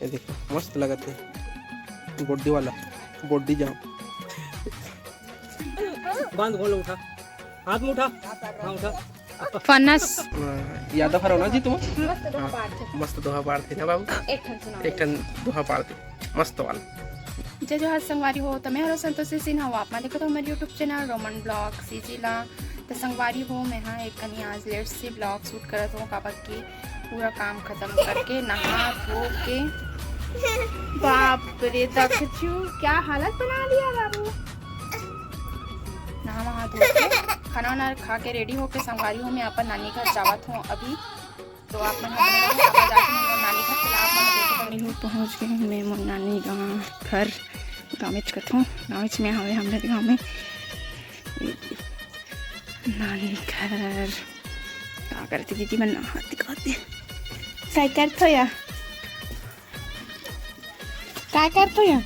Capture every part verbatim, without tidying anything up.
ये देखो, मस्त लगत हे, body वाला, body जाम। बांध, गोल उठा, हाथ में उठा, हाँ, उठा। फनस। हाँ, यादव हरो ना जी तुम? मस्त दोहा हाँ, पाठ है। मस्त दोहा पाठ थे ना बाबू? एक ठन सुनाओ। एक ठन दोहा पाठ थे, मस्त वाला। जय जोहार संगवारी हो, त मैं हरो संतोषी सिन्हा, आप मन देखत हो हमर YouTube channel Roman Vlog CG ला। त संगवारी हो, मैं हा एक कनी आज late से vlog shoot करत हूँ, काबर कि पूरा काम खत्म करके नहा धो के, बाप रे दक्षू, क्या हालत बना दिया बाबू। नहा वहा धो के, खाना वाना खा के ready होके संगवारी हो, मैं अपन नानी घर जावत हूँ अभी। तो आप मन ह बने रहू, अपन जात हूँ मोर नानी घर, चला आप मन देखे तो मिलू। पहुँच गए मैं मोर नानी गाँव घर, गाँवेच कथों, गाँवेच में हवे हमरे गाँव में। नानी घर। का करथे दीदी मन नहात दिखाते। काय करथो या? काय करथो या?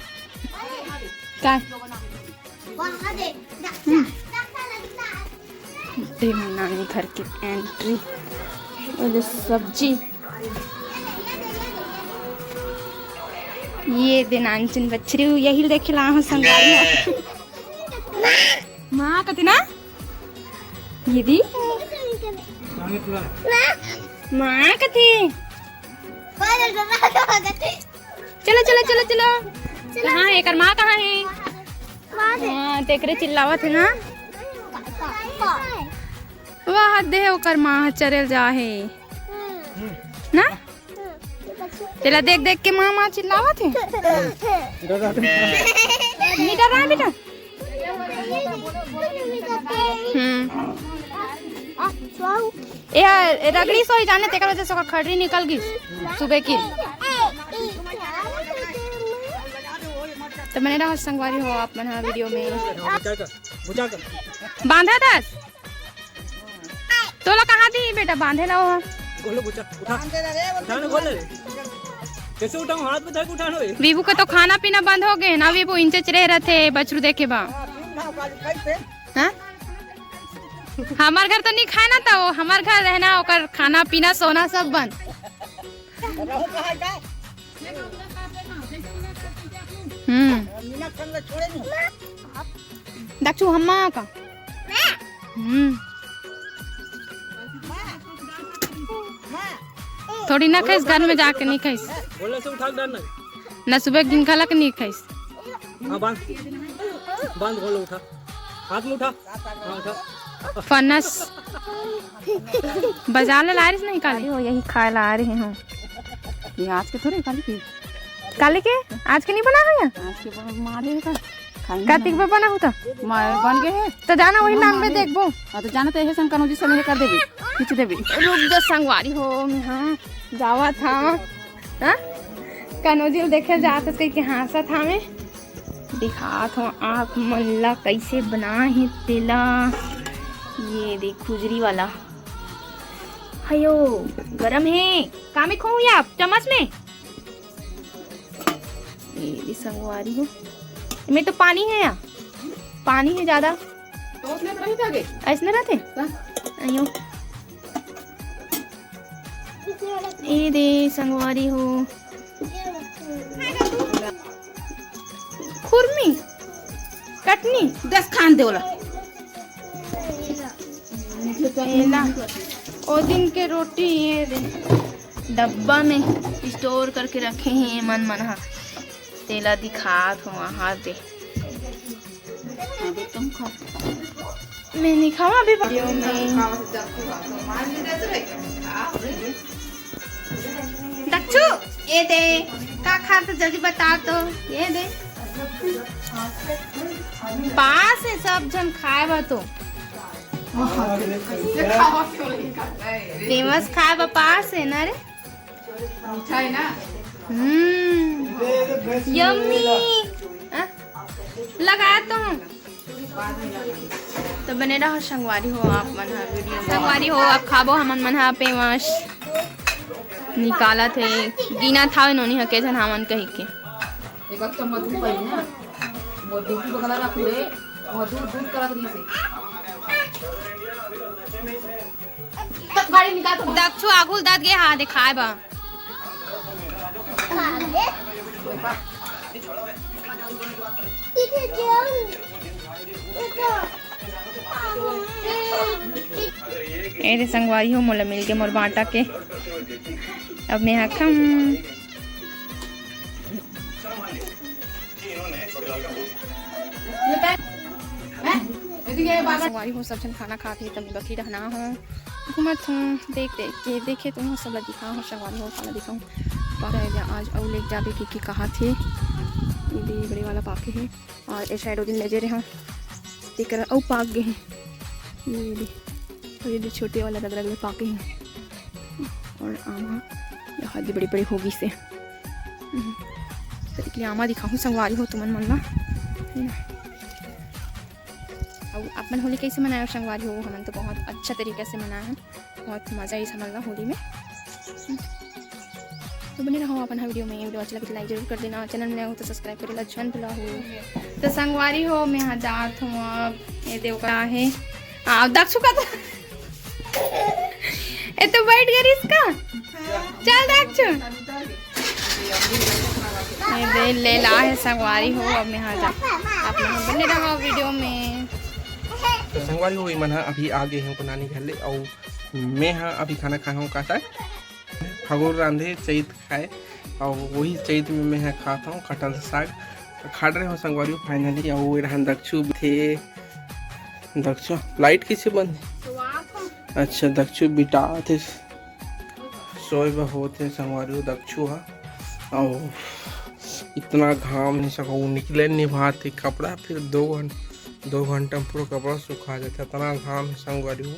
काय? हम्म। दे नानी घर के entry। ओले सब्जी। ये दे नानचुन बछरू, यही देखे ला हूँ संगवारी। माँ कथे ना? ये दी? माँ कथे? चलो, चलो, चलो, चलो। कहाँ है? एकर माँ कहाँ है? हाँ, तेकरे चिल्लावत है ना? वाह, हद है, ओकर माँ चरेल जा है। ना? तेला देख देख के माँ, माँ चिल्लावत है। नहीं डर रहा है बेटा? हम्म। ए, ए रगड़ी सोई जाने, तेकर वजह से ओकर खड़री निकल गई सुबह की। तो बने रहो संगवारी हो आप मन हा video में। बांधा दस। तोला कहाँ दी बेटा बांधे ला ओहा? गोलू, उठा, उठा। उठा ना, गोलू। कैसे उठाऊं? हाथ में धर के उठा ना बे। वीवू के तो खाना पीना बंद हो गए ना, वीवू इंचेच रह रहथे बछरू देखे बा। हाँ? हमार घर तो नहीं खाए ना, तो हमार घर है ना, ओकर खाना पीना सोना सब बंद। हम्म। दक्षू हम्मा का। हम्म। थोड़ी ना खाइस, घर में जाके नहीं खाइस। बोले से उठा के डालना। ना सुबह दिन खाला के नहीं खाइस। हाँ, बांध। बांध, गोलू उठा। हाथ में उठा। हाँ, उठा। फनस। बाजार ले ला रही नहीं काली? अरे, वो यही खाए ला रही हूँ। ये आज के थोड़े, काली के। काली के? आज के नहीं बना है या? आज के बन-, मारे है का? खाई नहीं कातिक ना। में बना होता? मारे बन गए है। तो जाना वही तो नाम पे मारे। देखबो। हाँ, तो जाना तो यही संग कनौजी से मेरे कर देबे, खींच देबे। रुक जा संगवारी हो, मैं हाँ जावा था। हाँ? कनौजी ल देखे जात हस कहिके हाँसत हावे। दिखात हूँ आप मन ला कैसे बनाए हे तेला। ये दे खुजरी वाला। हयो, गरम है। का में खोऊं या चम्मच में? ये दे संगवारी हो। इमे तो पानी है या? पानी है ज्यादा। तो उसने तो रही था गे। ऐसने रहते? बस। अयो। ए दे संगवारी हो। खुरमी, कटनी। दस खान दे ओला। एला, ओ दिन के रोटी ये दे, डब्बा में store करके रखे हैं मन मन हा। तेला दिखात हो, हाथ दे। मैं नहीं खावा अभी video में। दक्षू, ये दे, का खात जल्दी बता तो, ये दे। पास है सब झन खाए बा तो। Famous खाए बा पास है ना रे। मीठा है ना? हम्म, yummy। हाँ? लगा तो हूँ। तो बने रहो संगवारी हो आप मन हा video में। संगवारी हो, अब खाबो हमन मन हा पेमस। निकालत हे, गिनत हावे नोनी हा के झन हावन कहिके। एक चम्मच दूध पाई ना, मोर डीपी बगला रख ले, और दूध, दूध करत रही से। दक्षु आघू ल दत गे हा देखाए बा। ए रे संगवारी हो, मोला मिल के मोर बांटा के। अब मैं हा खम। संगवारी हो, सब झन खाना खात हे, तब बखी डहना हो, घूमत हो, देख देख के देखे तुम सब ला दिखा हो। संगवारी हो, खाना दिखाऊं। आज अउ लेके जाबे के, के कहा थे, ये बड़े वाला पाके हे। और ए साइड ओ दिन ले जे रहे हूँ, तेकर अउ पाक गए हैं। ये दे, और ये दे छोटे वाला रग रग ले पाके हैं। और आमा यहाँ दे बड़े बड़े होगी से। हम्म, तो एक आमा दिखाऊँ संगवारी हो तुमन मन ला। और अपन होली कैसे मनाए हो संगवारी हो? हमन तो बहुत अच्छा तरीका से मनाए हैं। बहुत मजा आई समझ ला होली में। तो बने रहो अपन हर वीडियो में। वीडियो अच्छा लगे तो लाइक जरूर कर देना, चैनल में नए हो तो सब्सक्राइब करे ला झन भुला हो। तो संगवारी हो, मैं यहाँ जात हूँ अब। ये देव का है, आ दक्षु का तो ए तो बैठ गई इसका। चल दक्षु। ये दे ले ला है संगवारी हो, अब मैं यहाँ जा। आप लोग बने रहो वीडियो में। तो संगवारी हो, मन हा अभी आ गए हैं नानी घर ले, और मैं हा अभी खाना खाए हूँ का साग। फगुर रांधे चैत खाए, और वही चैत में मैं हा खात हूँ कटहल साग। खा रहे हो संगवारी हो finally। और ये रहन दक्षु भी थे। दक्षु लाइट कैसे बंद? अच्छा, दक्षु बिटा थे, सोए बर होत हे संगवारी हो दक्षु हा। और इतना घाम नहीं सको निकले नहीं भात कपड़ा, फिर दो घंटा दो घंटा में पूरा कपड़ा सुखा जाता, इतना घाम है संगवारी हो।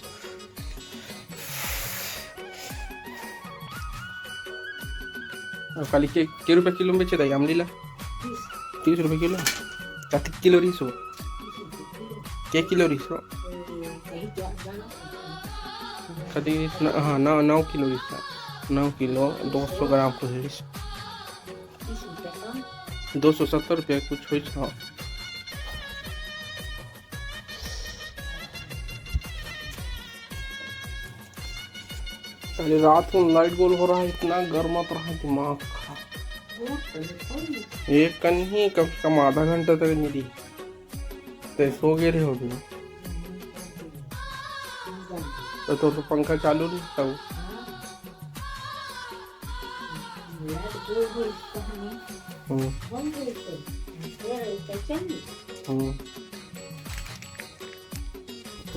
और काली के, के रुपया किलो में बेचे दाई आमली ला? तीस रुपया किलो। कति किलो रहिस हो? के किलो रहिस हो? कति रहिस? न-, हाँ, नौ, नौ किलो रहिस। नौ किलो, दो सौ ग्राम कुछ रहिस। दो सौ सत्तर रुपया कुछ होइस, हाँ। अरे रात को लाइट गोल हो रहा है, इतना गर्मात रहा है, दिमाग खराब। एक कन ही कम से कम आधा घंटा तक नहीं दी, तो सो गए रहे होगे। तो, तो, तो पंखा चालू नहीं तब। हम्म। हम्म।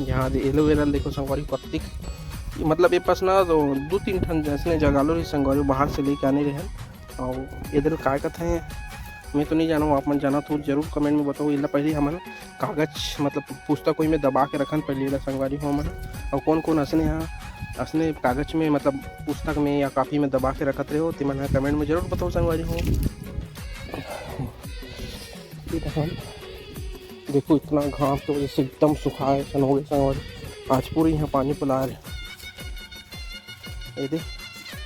यहाँ दे एलोवेरा देखो संगवारी पत्ती, मतलब ये पास ना तो दो तीन ठन जैसने जगालो रही संगवारी, बाहर से लेके आने रहे। और इधर काय कथे, मैं तो नहीं जानूँ, आप मन जाना तो जरूर कमेंट में बताओ। इला पहले हमन कागज मतलब पुस्तक कोई में दबा के रखन पहले इला संगवारी हो हमन। और कौन कौन असने यहाँ असने कागज में मतलब पुस्तक में या कॉपी में दबा के रखत रहे हो, ते मन कमेंट में जरूर बताओ संगवारी हो। ये तो हम देखो इतना घाम की वजह से एकदम सुखाए सन हो गए संगवारी। आज पूरे यहाँ पानी पला रहे। ये दे,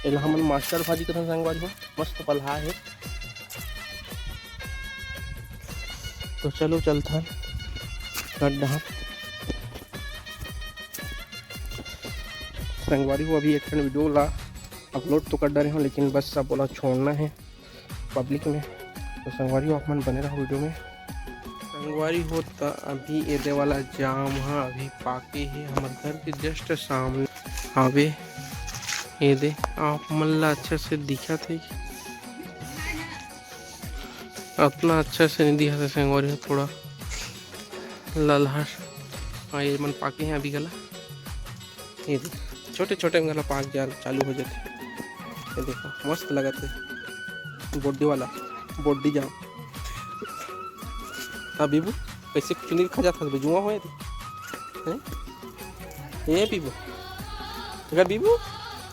एला हमन मास्टर भाजी कथन संगवारी हो, मस्त पलहा है। तो चलो चलथन गड्ढा। संगवारी हो अभी एक ठन वीडियो ला अपलोड तो कर डारे हूँ, लेकिन बस अब ओला छोड़ना है पब्लिक में। तो संगवारी हो आप मन बने रहो वीडियो में। संगवारी हो त अभी एदे वाला जाम ह अभी पाके हे, हमर घर के जस्ट सामने हावे। ये दे आप मन ला अच्छा से दिखत हे, अतना अच्छा से नहीं दिखत हे संगवारी हो, थोड़ा ललहर। हाँ, ये मन पाके हैं अभी गला। ये दे, छोटे छोटे में गला पाक जा चालू हो जाते। ये देखो, मस्त लगत है, बोड्डी वाला, बोड्डी जाम। हाँ बीबू, कैसे चुनी खा जाता है, जुआ हो ये? हैं? ए बीबू, अगर बीबू,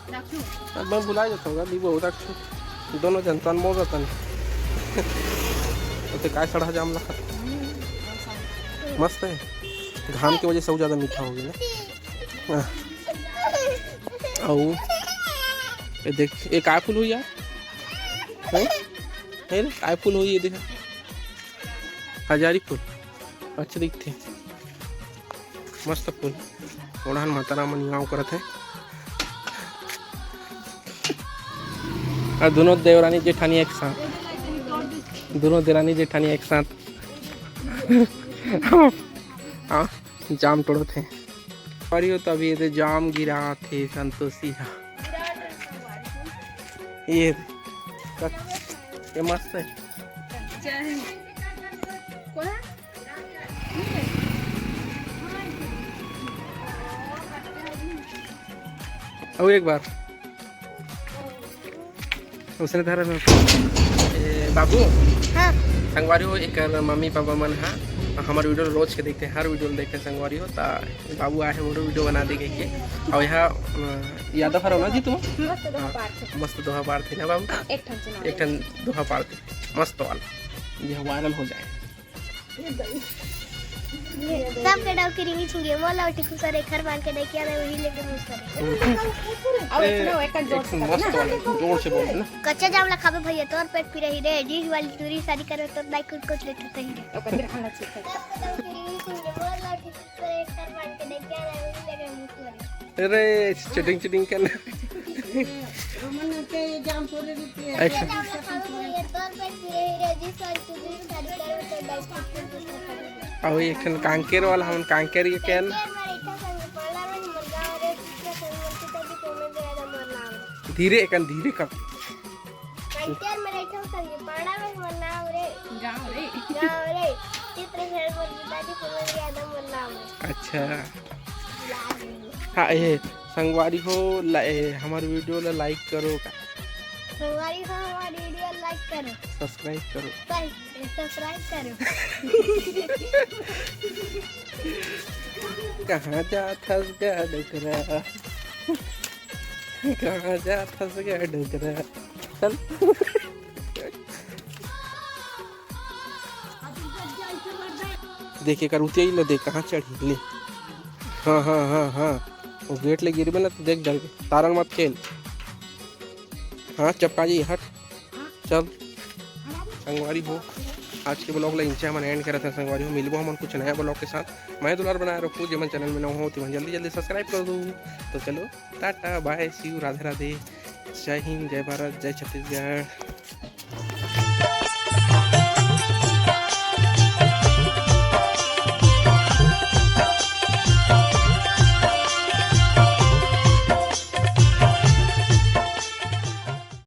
अब मैं भुला जाता हूँ, बीबू, उधर दोनों जन तन मोर तन। तो काय सड़ा जाम लखत? मस्त है, घाम की वजह से वो ज़्यादा मीठा हो गया ना। अउ ये देख, ये काय फूल होही यार? हैं? हैं रे, काय फूल होही ये देख? हजारी फूल। अच्छा दिखथे। मस्त फूल। ओढ़ान माता राम नियाव करत हे। अउ दोनों देवरानी जेठानी एक साथ। दोनों देरानी जेठानी एक साथ। हाँ, जाम तोड़त हे। अरे, वो तो अभी ये जाम गिरात हे संतोषी हा। ये, ये मस्त है। अउ एक बार उसने धरा में। ए, बाबू। हाँ। संगवारी हो, एकर मम्मी पापा मन हा हमर वीडियो रोज के देखते हैं, हर वीडियो में देखते हैं संगवारी हो। ता बाबू आए हैं मोरो वीडियो बना दे के। और यहाँ, अ, यादव हरो ना जी तुम? मस्त दोहा हाँ, पार थे। मस्त दोहा पार थे ना बाबू? एक ठन सुना एक दे। ठन दोहा पार थे, मस्त वाला, ये वायरल हो जाए। सब के डाव के रिंगी छिंगे, मोला उठी खुसरे, घर मान के देखिया रे, वही लेके मुस्करे। अब इतना एक जोर से एक मस्त करना। वाला, जोर से बोल ना। कच्चा जाम ला खाबे भैया, तोर पेट पिरही रे, डिश वाली टूरी शादी करे, तोर दाई कुछ कुछ लेते सही रे। ओकर फिर खाना चाहिए। सब के डाव के रिंगी छिंगे, मोला उठी खुसरे, घर मान के देखिया रे, वही लेके मुस्करे। अरे, चीटिंग, चीटिंग करना। ऐसा। अब एक ठन कांकेर वाला, हमन कांकेर के केन। धीरे कन, धीरे कर। गाँव रे। गाँव रे। अच्छा। हाँ, ए, संगवारी हो, ला-, ए, हमर वीडियो ला लाइक करो का? संगवारी हो, हमर वीडियो लाइक करो। सब्सक्राइब करो। सब्सक्राइब करो। कहाँ जात हस गा डोकरा? कहाँ जात हस गा डोकरा? चल। देख, एकर उतियाई ल देख, कहाँ चढ़ही ले। हाँ, हाँ, हाँ, हाँ। वो गेट ले गिरबे ना, तो देख जाबे। तारंग मत खेल। हाँ, चपका जी, हट। चल। संगवारी हो, आज के ब्लॉग ला इंचे हमन एंड करत हैं। संगवारी हो, मिलबो हमन कुछ नया ब्लॉग के साथ। मैं दुलार बनाए रखू, जेमन चैनल में नवा हो, तेमन जल्दी जल्दी सब्सक्राइब कर दो। तो चलो, टाटा, बाय, सी यू, राधे राधे, जय हिंद, जय भारत, जय छत्तीसगढ़।